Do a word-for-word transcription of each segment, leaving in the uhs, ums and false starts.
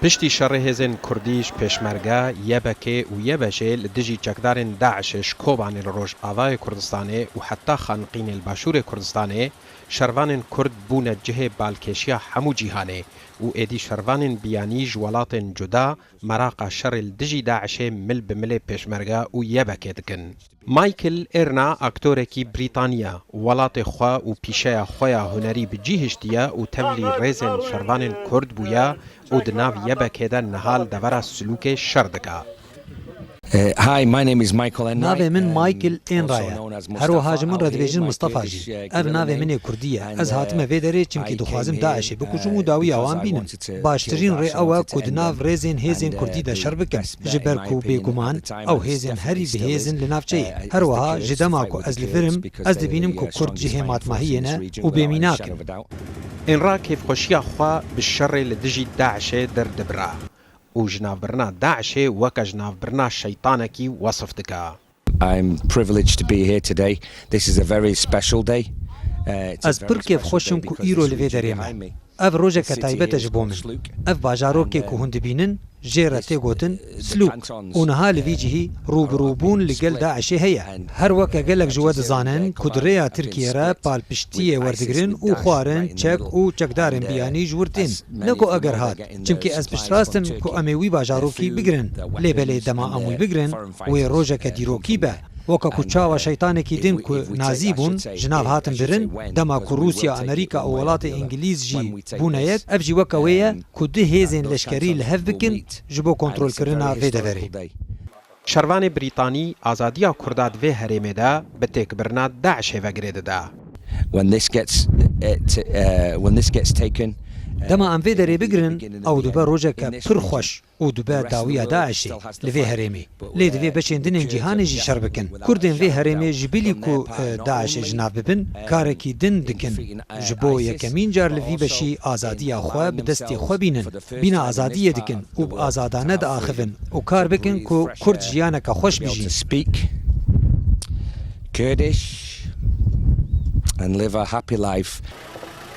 Piştî şerê hêzên Kurdî ji Pêşmerge, Y B K û Y B J li dijî çekdarên DAIŞê ji Kobanê li Rojavayê Kurdistanê û heta Xanqînê li Başûrê Kurdistanê, şervanên Kurd bûne cihê balkêşiya hemû cîhanê û êdî şervanên biyanî ji welatên cuda meraqa şerê li dijî DAIŞê mil bi milê Pêşmerge û Y B K dikin. Michael Erna aktorekî Brîtanî ye, welatê xwe û pîşeya xwe ya hunerî bi cî hiştiye û tevlî rêzên şervanên Kurd bûye û di nav Y B K de niha li devera Silûkê şer dike. Navê min Michael Enra ye. Her wiha ji min re dibêjin Mistefa jî. Ev navê min ê Kurdî ye. Ez hatime vê derê çimkî dixwazim DAIŞê bikujim û dawiya wan bînim. Baştirîn rê ew e ku di nav rêzên hêzên Kurdî de şer bikim. Ji ber ku bêguman ew hêzên herî bihêz in li navçeyê. Her wiha ji dema ku ez li vir im, ez dibînim ku Kurd cihê matmahiyê ne û bêmînak in. Enra kêfxweşiya xwe bi şerê li dijî DAIŞê derdibire û jinavbirina DAIŞê weke jinavbirina şeytanekî wesif dike. I'm privileged to be here today. This is a very special day. Ez pir kêfxweş im ku îro li vê derê me. Ev rojeke taybet e ji bo min. Ev bajarokê ku hûn dibînin, jê re tê gotin Silûk û niha li vî cihî rûbirûbûn li gel DAIŞê heye. Her weke gelek ji we dizanin ku di rêya Tirkiyê re palpiştiyê werdigirin û xwarin, çek û çekdarên biyanî ji wir tên. Ne ku eger hat, çimkî ez piştrast im ku em ê wî bajarokî bigirin. Lê belê dema em wî bigirin, wê rojeke dîrokî be. Weke ku çawa şeytanekî din ku nazî bûn, ji nav hatin birin, dema ku Rûsya, Amerîka û welatê Îngilîz jî bûne yek, ev jî weke wê ye ku du hêzên leşkerî li hev bikin ji bo kontrolkirina vê deverê. Şervanê Brîtanî azadiya Kurda di vê herêmê de bi têkbirina DAIŞê ve girê dide. When this gets it, uh, when this gets taken, Dema em vê derê bigirin, ew dibe rojeke pir xweş û dibe dawiya DAIŞê li vê herêmê. Lê divê beşên din ên cîhanê jî şer bikin. Kurdên vê herêmê ji bilî ku e, DAIŞê ji nav bibin, karekî din dikin. Ji bo yekemîn car li vî beşî azadiya xwe bi destê xwe bînin. Bîna azadiyê dikin û bi azadane diaxivin û kar bikin ku Kurd jiyaneke xweş bijîn. Speak Kurdish and live a happy life.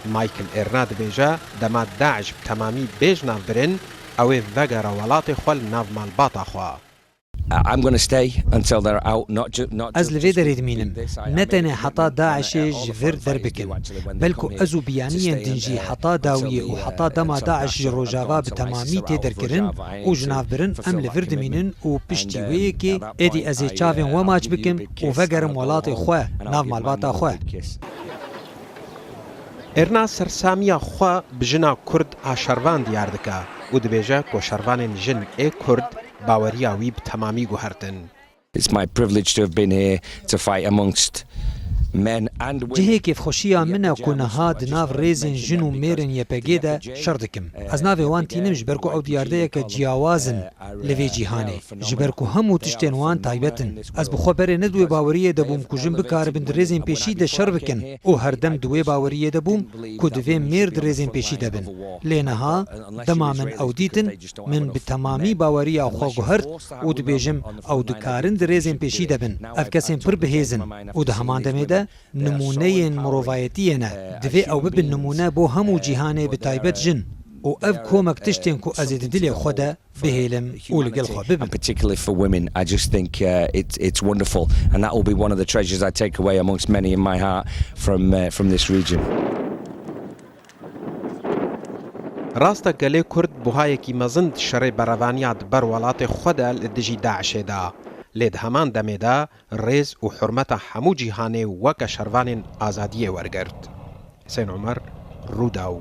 Michael Erna dibêje, dema DAIŞ bi temamî bê ji nav birin, ew ê vegere welatê xwe li nav malbata xwe. I'm going to stay until they're out, not ju- not Ez li vê derê dimînim. Ne tenê heta DAIŞê ji vir derbikin, belku ez û biyaniyên din jî heta dawiyê û heta dema DAIŞ ji Rojava bi temamî tê derkirin û ji nav birin, em li vir dimînin û piştî wê yekê êdî ez ê çavên we maç bikim û vegerim welatê xwe, nav malbata xwe. Erna sersamiya xwe bi jina Kurd a şervan diyar dike û dibêje ku şervanên jin ê Kurd baweriya wî bi temamî guhertin. It's my privilege to have been here to fight amongst men and women. Cihê kêfxweşiya min e ku niha di nav rêzên jin û mêrên Y P G de şer dikim. Ez navê wan tînim ji ber ku ew diyardeyeke ciyawaz in li vê cîhanê. Ji ber ku hemû tiştên wan taybet in. Ez bi xwe berê ne di wê baweriyê de bûm ku jin bikaribin di rêzên pêşî de şer bikin û herdem di wê baweriyê de bûm ku divê mêr di rêzên pêşî de bin. Lê niha dema min ew dîtin, min bi temamî baweriya xwe guhert û dibêjim ew dikarin di rêzên pêşî de bin. Ev kesên pir bihêz in û di heman demê de nimûneyên mirovayetiyê ne. Divê ew bibin nimûne bo hemû cîhanê, bi taybet jin. Û ev komek tiştên ku ez ê di dilê xwe de bihêlim û li gel xwe bibim. Particularly for women, I just think uh, it's it's wonderful, and that will be one of the treasures I take away amongst many in my heart from uh, from this region. Rast e gelê Kurd buhayekî mezin di şerê berevaniya di ber welatê xwe de li dijî DAIŞê de, lê di heman demê de rêz û hurmeta hemû cîhanê weke şervanên azadiyê wergirt. Husên Omer, Rûdaw.